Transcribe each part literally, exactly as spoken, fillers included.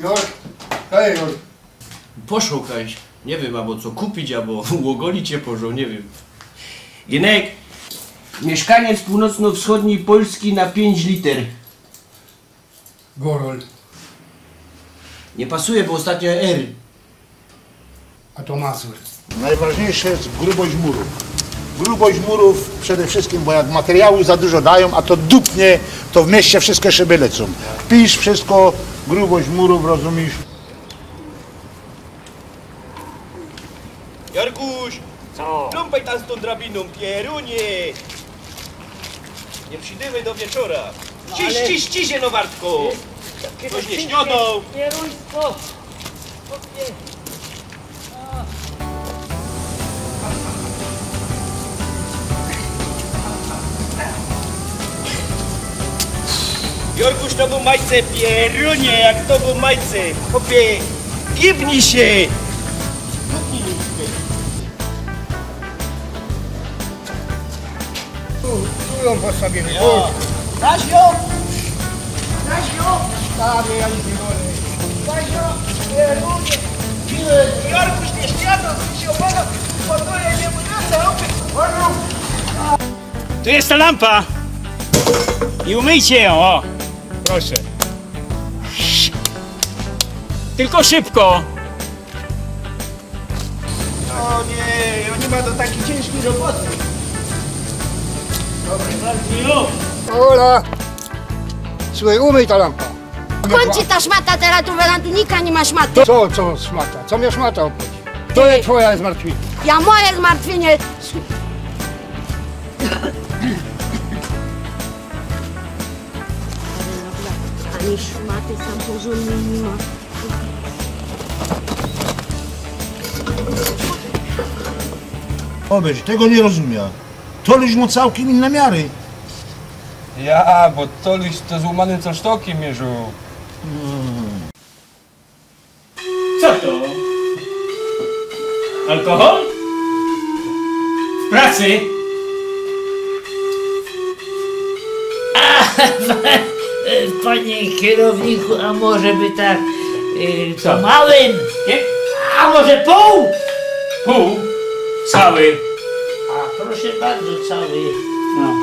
Jork, hej, Jork. Poszołkać, niy wiym, abo co kupić, abo ôgolić sie pożo, niy wiym. Gienek, miyszkaniec pōłnocno-wschodnij Polski na piyńć liter. Gorol. Niy pasuje, bo ôstatnio R. A to Mazur. Nojważniyjsze je grubość murōw. Grubość murōw przede wszyjskim, bo jak materiału za dużo dajōm, a to dupnie, to w mieście wszyjske szyby lecōm. Pisz wszyjsko, grubość murōw, rozumisz? Jorguś! Co? Strōmpaj tam z tōm drabinōm, pierōnie! Niy przidymy do wieczora. Ciś, ale ciś, ciś, no, wartko! Coś niy śniodōł. Pierōń, co? Jorguś, to bōł majce, pierōnie, jak to bōł majce. Chopie, gibnij sie! Tu, tu jōm postawiymy. Ja. Dasz jōm? Dasz jōm? Stary, ja nic niy wolno. Dasz jōm? Pierōnie. Jorguś, niy śniadōł, ty sie ôbōgōł, bo to je niy Tu je ta lampa. I umyjcie jōm, ô. Proszę. Tylko szybko. O niy, ôn niy ma do takij ciynżkij roboty. Dobry, bardzo. Ola, słuchej, umyj ta lampa. Kōńcz ta szmata, teroz tu, tu nikt niy ma szmaty. Co, co szmata? Co mie szmata ôbchodzi? To je twoja zmartwiyna. Ja moje zmartwiynie. Ani szmaty sam porzōndnyj niy ma. Obejrz, tego niy rozumia. To luź mŏ cołkiym inne miary. Ja, bo to luź to złōmanymi sztokiym mierziōł. Co to? Alkohol? W pracy? A, panie kierowniku, a może by tak, y, co? Po małym? Nie? A może pół? Pół? Cały. A, proszę bardzo, cały. No.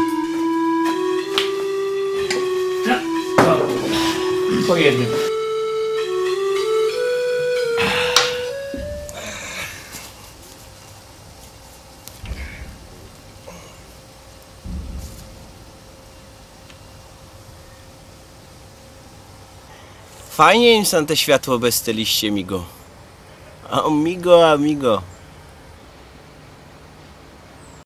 No, no. Po jednym. Fajnie im sam te światło bez te liście migo. Amigo, amigo.